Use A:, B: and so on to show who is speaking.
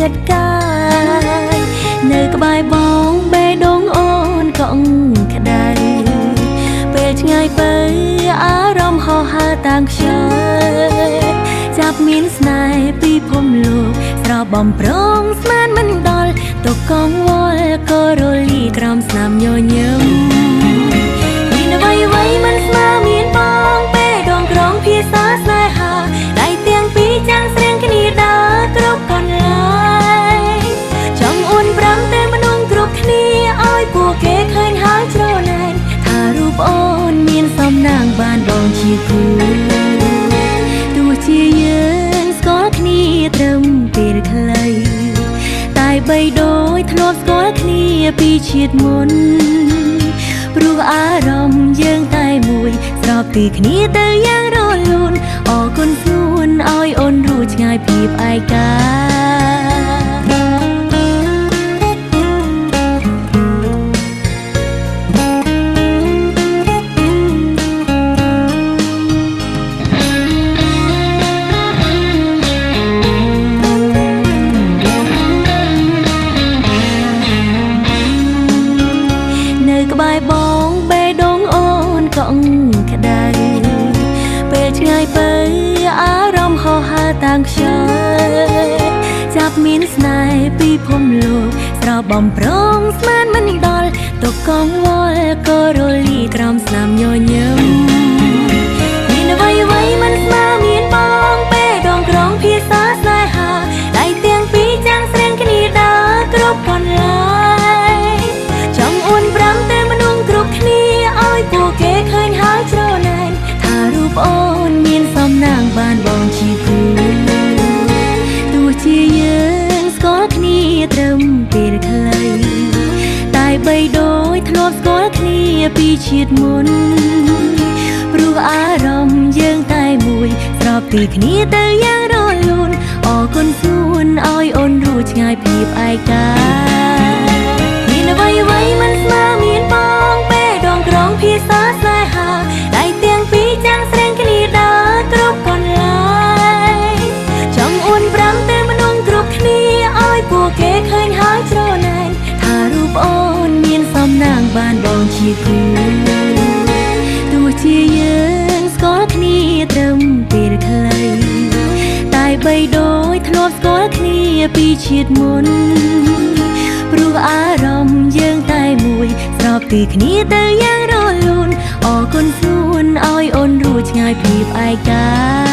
A: ចិត្តកាយនៅក្បែរបងបេះដូងអូនកក់ក្ដៅពេលឆ្ងាយទៅអារម្មណ៍ហោះហើរតាមខ្យល់ចាប់មានស្នេហ៍ពីភពលោកស្របំប្រងស្មានមិនដល់ទុកកងវល់ក៏រលីក្រោមស្នាមញញឹមមានអ្វីអ្វីមិនស្មើមានបងពេលដងក្រងភាសាស្នេហាដៃទាំងពីរចាំងស្រៀងគ្នាដើរគ្រប់កន្លែងចង់អួនប្រាំតែមនុស្សគ្រប់គ្នាឲ្យពួកគេឃើញហើយច្រណែនថារូបអូនមានសំណាងបានបងជាគូទោះជាយើងស្គាល់គ្នាត្រឹមពេលខ្លីតែបីដូចធ្លាប់ស្គាល់គ្នាពីជាតិមុនព្រោះអារម្មណ៍យើងតែមួយស្របពីគ្នាទៅយ៉ាងរលូនអរគុណស្ងួនឲ្យអូនរួចឆ្ងាយភាពឯកានៅក្បែរបងបេះដូងអូនកក់ក្ដៅពេលឆ្ងាយទៅអារម្មណ៍ហោះហើរតាមខ្យល់ចាប់មានស្នេហ៍ពីភពលោកស្របំប្រងស្មានមិនដល់ទុកកងវល់ក៏រលីក្រោមស្នាមញញឹមមានអ្វីអ្វីមិនស្មើមានបងពេលដងក្រងភាសាស្នេហាដៃទាំងពីរចាំងស្រៀងគ្នាដើរគ្រប់កន្លែងចង់អួនប្រាំតែមនុស្សគ្រប់គ្នាឲ្យពួកគេឃើញហើយច្រណែនថារូបអូនមានសំណាងបានបងជាគូទោះជាយើងស្គាល់គ្នាត្រឹមពេលខ្លីតែបីដូចធ្លាប់ស្គាល់គ្នាពីជាតិមុនព្រោះអារម្មណ៍យើងតែមួយស្របពីគ្នាទៅយ៉ាងរលូនអរគុណស្ងួនឲ្យអូនរួចឆ្ងាយភាពឯកាមានអ្វីអ្វីមិនស្មើមានបងពេលដងក្រងភាសាស្នេហាដៃទាំងពីរចាំងស្រៀងគ្នាដើរគ្រប់កន្លែងចង់អួនប្រាំតែមនុស្សគ្រប់គ្នាឲ្យពួកគេឃើញហើយច្រណែនថារូបអូនមានសំណាងបានបងជាគូទោះជាយើងស្គាល់គ្នាត្រឹមពេលខ្លីតែបីដូចធ្លាប់ស្គាល់គ្នាពីជាតិមុនព្រោះអារម្មណ៍យើងតែមួយស្របពីគ្នាទៅយ៉ាងរលូនអរគុណស្ងួនឲ្យអូនរួចឆ្ងាយភាពឯកា